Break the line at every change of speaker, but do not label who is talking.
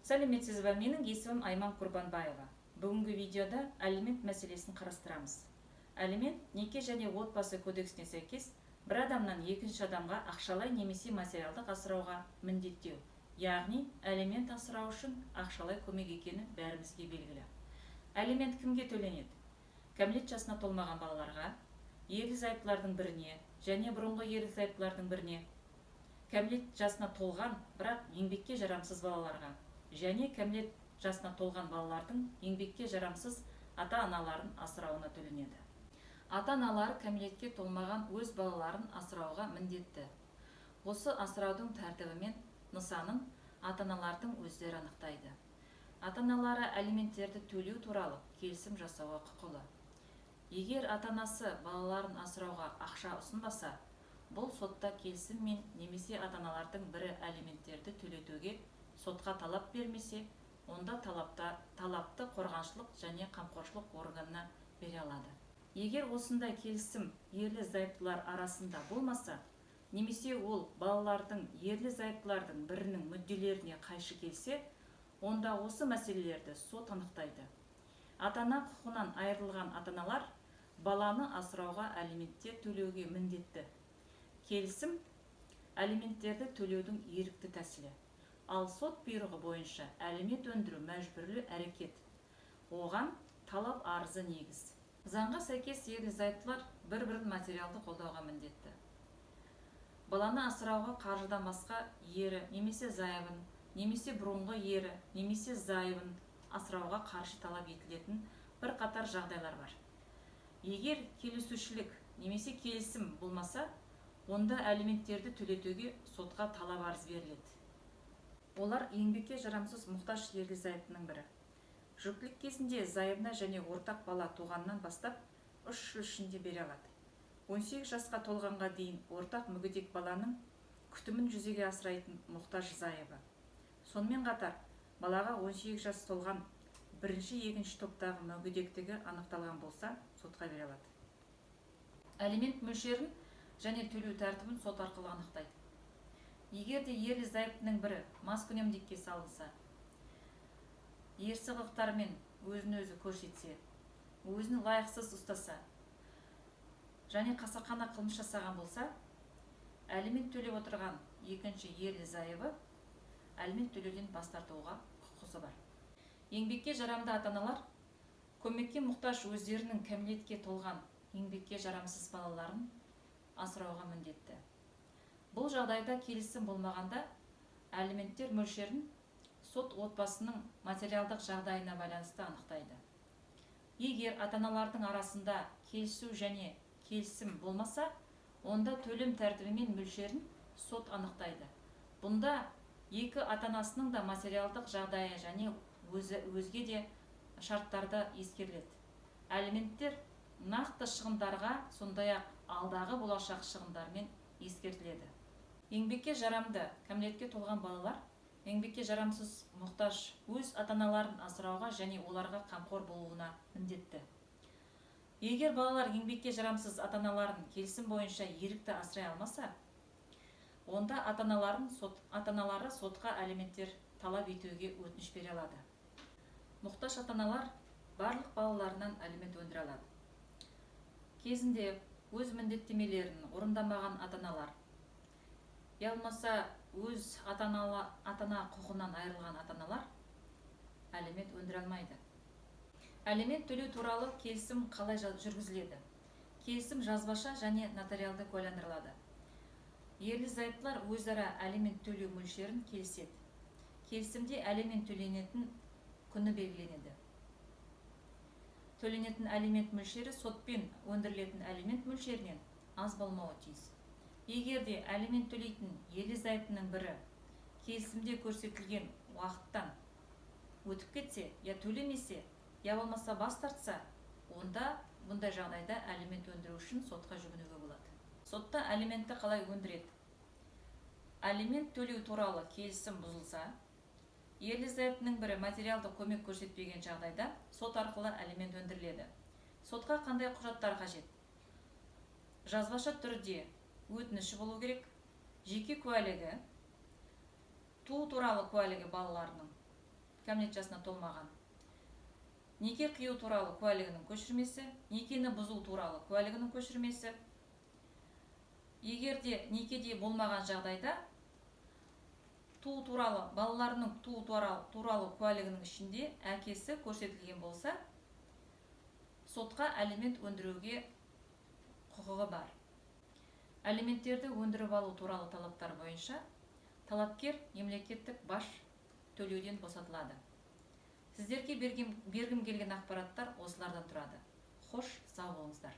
Сәлеметсіз бе! Менің есімім Айман Құрбанбаева. Бүгінгі видеода алимент мәселесін қарастырамыз. Алимент Неке және отбасы кодексіне сәйкес, бір адамнан екінші адамға ақшалай немесе материалдық асырауға міндеттеу, яғни алимент асырау үшін ақшалай көмек екені бәрімізге белгілі. Алимент кімге төленеді? Кәмелет жасына толмаған балаларға, ерлі зайыптылардың біріне және бұрынғы ерлі зайыптылардың біріне, кәмелет жасына толған, бірақ еңбекке жарамсыз балаларға және кәмелет жасына толған балалардың еңбекке жарамсыз ата-аналарын асырауына төленеді. Ата-аналары кәмелетке толмаған өз балаларын асырауға міндетті. Осы асыраудың тәртібі мен нысанын ата-аналардың өздері анықтайды. Ата-аналары алименттерді төлеу туралы келісім жасауға құқылы. Егер ата-анасы балаларын асырауға ақша ұсынбаса, бұл сотта келісіммен немесе ата-аналардың бірі алименттерді төлетуге сотқа талап бермесе, онда талапты қорғаншылық және қамқоршылық органына бере алады. Егер осындай келісім ерлі зайыптылар арасында болмаса немесе ол балалардың ерлі зайыптылардың бірінің мүдделеріне қайшы келсе, онда осы мәселелерді сот анықтайды. Ата-ана құқығынан айырылған ата-аналар баланы асырауға алименттер төлеуге міндетті. Келісім – алименттерді төлеудің ерікті тәсілі, ал сот бұйрығы бойынша алимент өндіру – мәжбүрлі әрекет, оған талап арызы негіз. Заңға сәйкес, ерлі зайыптылар бір бірін материалды қолдауға міндетті. Баланы асырауға қаржыдан басқа ері немесе зайыбын немесе бұрынғы ері немесе зайыбын асырауға қаржы талап етілетін бірқатар жағдайлар бар. Егер келісушілік немесе келісім болмаса, онда алименттерді төлетуге сотқа талап арыз беріледі. Олар: еңбекке жарамсыз мұқтаж ерлі зайыптының бірі жүктілік кезінде зайыбына және ортақ бала туғаннан бастап 3 жыл ішінде бере алады. 18 жасқа толғанға дейін ортақ мүгедек баланың күтімін жүзеге асырайтын мұқтаж зайыбы, сонымен қатар балаға 18 жас толған, бірінші, екінші топтағы мүгедектігі анықталған болса, сотқа бере алады. Алимент мөлшерін және төлеу тәртібін сот арқылы анықтайды. Егер де ерлі зайыптының бірі маскүнемдікке салынса, ерсі қылықтармен өзін өзі көрсетсе, өзін лайықсыз ұстаса және қасақана қылмыс жасаған болса, алимент төлеп отырған екінші ерлі зайыбы алимент төлеуден бас тартуға құқысы бар. Еңбекке жарамды ата аналар көмекке мұқтаж өздерінің кәмелетке толған, еңбекке жарамсыз балаларын асырауға міндетті. Бұл жағдайда келісім болмағанда, алименттер мөлшерін сот отбасының материалдық жағдайына байланысты анықтайды. Егер ата аналардың арасында келісу және келісім болмаса, онда төлем тәртібі мен мөлшерін сот анықтайды. Бұнда екі ата анасының да материалдық жағдайы және өзі өзге де шарттарды ескеріледі. Алименттер нақты шығындарға, сондай ақ алдағы болашақ шығындармен ескертіледі. Еңбекке жарамды, кәмелетке толған балалар еңбекке жарамсыз мұқтаж өз ата аналарын асырауға және оларға қамқор болуына міндетті. Егер балалар еңбекке жарамсыз ата аналарын келісім бойынша ерікті асырай алмаса, онда ата аналары сотқа алименттер талап етуге өтініш бере алады. Мұқтаж ата аналар барлық балаларынан алимент өндіре алады. Кезінде өз міндеттемелерін орындамаған ата аналар я болмаса өз ата ана құқығынан айырылған ата аналар алимент өндіре алмайды. Алимент төлеу туралы келісім қалай жүргізіледі? Келісім жазбаша және нотариалды куәландырылады. Ерлі зайыптылар өзара алимент төлеу мөлшерін келіседі. Келісімде алимент төленетін күні белгіленеді. Төленетін алимент мөлшері сотпен өндірілетін алимент мөлшерінен аз болмауы тиіс. Егер де алимент төлейтін ерлі зайыптының бірі келісімде көрсетілген уақыттан өтіп кетсе, я төлемесе, я болмаса бас тартса, онда бұндай жағдайда алимент өндіру үшін сотқа жүгінуге болады. Сотта алиментті қалай өндіреді? Алимент төлеу туралы келісім бұзылса, ерлі зайыптының бірі материалдық көмек көрсетпеген жағдайда, сот арқылы алимент өндіріледі. Сотқа қандай құжаттар қажет? Жазбаша түрде өтініші болу керек, жеке куәлігі, туу туралы куәлігі балаларының. Кәмелет жасына толмаған, неке қию туралы куәлігінің көшірмесі, некені бұзу туралы куәлігінің көшірмесі. Егер де некеде болмаған жағдайда, туу туралы, балаларының туу туралы куәлігінің ішінде әкесі көрсетілген болса, сотқа алимент өндіруге құқығы бар. Алименттерді өндіріп алу туралы талаптар бойынша талапкер мемлекеттік баж төлеуден босатылады. Сіздерге бергім келген ақпараттар осылардан тұрады. Хош, сау болыңыздар.